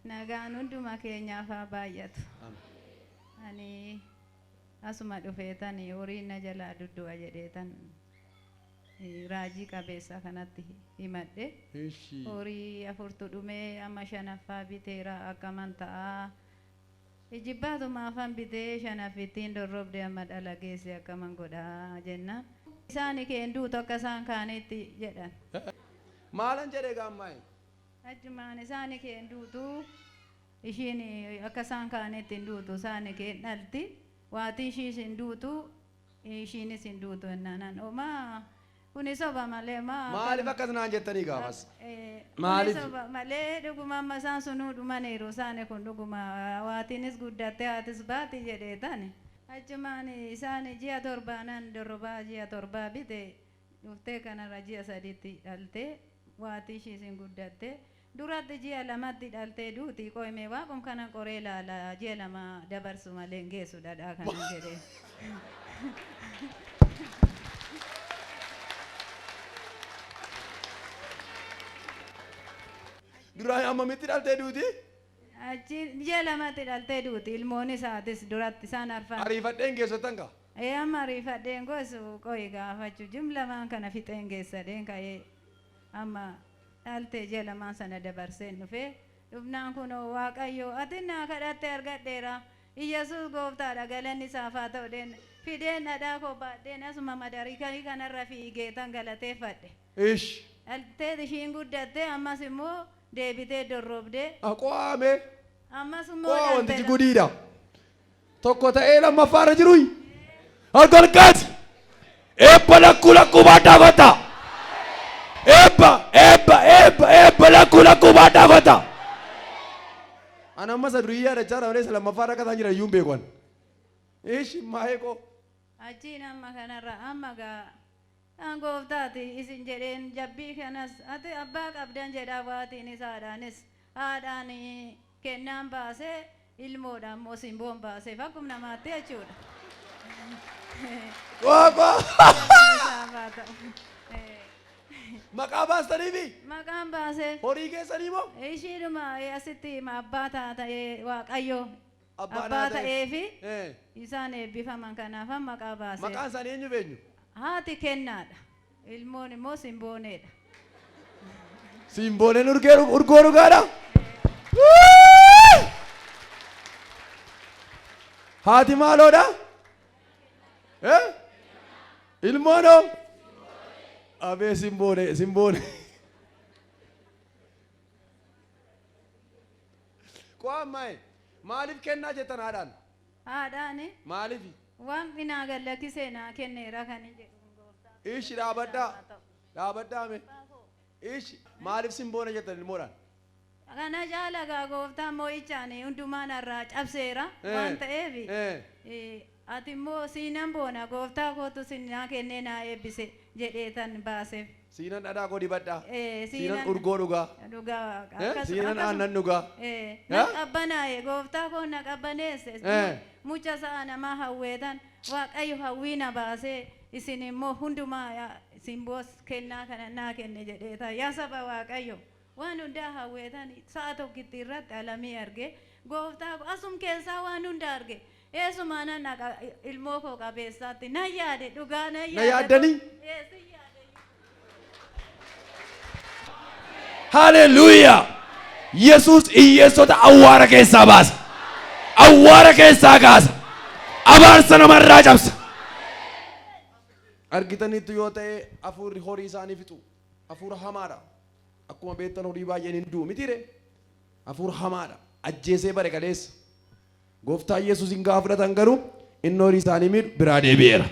Nagaan hunduma keenyaaf haa baay'atu. Ani asuma dhufeetan horiin na jalaa duddu'a jedheetan raajii qabeessa kanatti himadhe. Ishi. Horii afurtu dhumee amma shanaffaa biteera akkaman ta'a. Ijibbaatuma afan bitee shanaffittiin dorrobde amma dhala geesse akkaman godhaa jennaan. Isaan keen duutu akka isaan kaanitti jedhan. Maalan jedhee gaammaa'e? Achumaan isaan keen duutu ishiin akka isaan kaanitti hin duutu isaan keen dhalti waatii ishiis hin duutu ishiinis hin duutu jennaan homaa kuni soba malee maa Maaliif akkas naan jettanii gaafas? Maaliif? Maaliif? Soba malee dhuguma amma isaan sunuu dhumaniiru isaan kun dhuguma waatiinis guddattee haatis baati jedhee tani. Achumaan isaan ji'a torbaanan dorrobaa ji'a torbaa bite dhuftee kanarra ji'a sadiitti dhaltee waatii ishiis hin guddatte duratti ji'a lamatti dhaltee duuti qoyme waaqum kana qoree laala ji'a lama dabarsu malee hin geessu dhadhaa kana jedhee. Duraan hammamitti dhaltee duuti? Achi ji'a lamatti dhaltee duuti ilmoon isaatis duratti isaan arfan. Ariifadheen geessottan kaa? Ee amma ariifadheen gosu qoyi gaafachuu jimlamaan kana fixeen geessadheen ka'ee amma dhaltee ji'a lamaan sana dabarseen dhufee dhufnaan kunoo waaqayyo ati naa kadhatte argadheera Iyyasuus gooftaadha galanni isaaf haa ta'u dheen fideen dhadhaa koo baadheen asuma madarii kanarra fiigeetan galateeffadhe. Ishi. Dhaltee ishiin guddatte ammas immoo deebitee dorrobdee Qo'aame. ammas immoo Qo'a wantichi dhaltee gudiidha. Tokko ta'ee lammaffaarra jiruyi. Harka ol kaasi. Eebba lakkuu lakkuu baadhaa kottaa. Eebba eebba eebba eebba lakkuu lakkuu baadhaa kottaa. Ani amma isa durii yaadachaa jira malee isa lammaffaarra akka isaan jiran iyyuu hin beeku ani. Ishi maayee koo. Achiin amma kanarra amma gaa an gooftaati isin jedheen jabbii kanas ati abbaa qabdan jedhaa waatiin isaadhaanis haadhaan kennaan baasee ilmoodhaan immoo simboon baaseef akkuma namaatti jechuudha. Qo'a qo'a. Isaaf haa ta'u. Maqaa baastaniifi Maqaan baaseef horii keessanii moo? ishiidhuma asitti abbaa ta'ee Waaqayyo Abbaa abbaa naa ta'e. ta'eefi isaan eebbifaman kanaaf maqaa baaseef. Maqaan isaanii eenyu beenyu? Haati kennaadha. Ilmoon immoo simbooneedha. Simbooneen urgee urgoo dhugaadha. Haati maaloodha? Eh? Ilmoonoo? Abee simboonee simboonee. Qo'ammaa'e maaliif kennaa jettan haadhaan? Haadhaan Maaliif? waan naa gallakkisee naa kenneera kan hin jedhu gooftaa. Ishi dhaabadhaa. Dhaabadhaa mee. Ishi maaliif simboona jettan ilmoodhaan? Kana caala gaa gooftaan moo'ichaan hundumaa narraa cabseera waan ta'eef ati immoo siinan boona gooftaa kootu sin naa kennee naa eebbise jedhee tan baaseef. Siinan dhadhaa koo dibadhaa. Siinan Siinan urgoo dhugaa. Dhugaa Siinan aannan dhugaa. Na qabbanaa'e gooftaa koo na qabbaneesse mucha sa'a namaa hawweetan waaqayyo hawwii na baasee isin immoo hundumaa simboos kennaa kana naa kenne jedheeta yaa saba waaqayyo waan hundaa hawweetan sa'a tokkitti irratti alamii arge gooftaa koo asum keessaa waan hunda arge eesumaa nan dhaqa ilmoo koo qabeessaatti nan yaade dhugaa nan Na yaade yaaddanii? Sin yaade. Haleluuyaa! Yesuus hiyyeessota awwaara keessaa baasa. Awwaara keessaa kaasa. Abaarsa namarraa cabsa. Argitaniittu yoo ta'e hafuurri horii isaanii fixu. Hafuura hamaadha. Akkuma beektan horii baay'een hin du'u mitiire. Hafuura hamaadha. Ajjeesee bare kaleessa. Gooftaa Yesuusin gaafa fudhatan garuu inni horii isaanii miidhu biraa deebi'eera.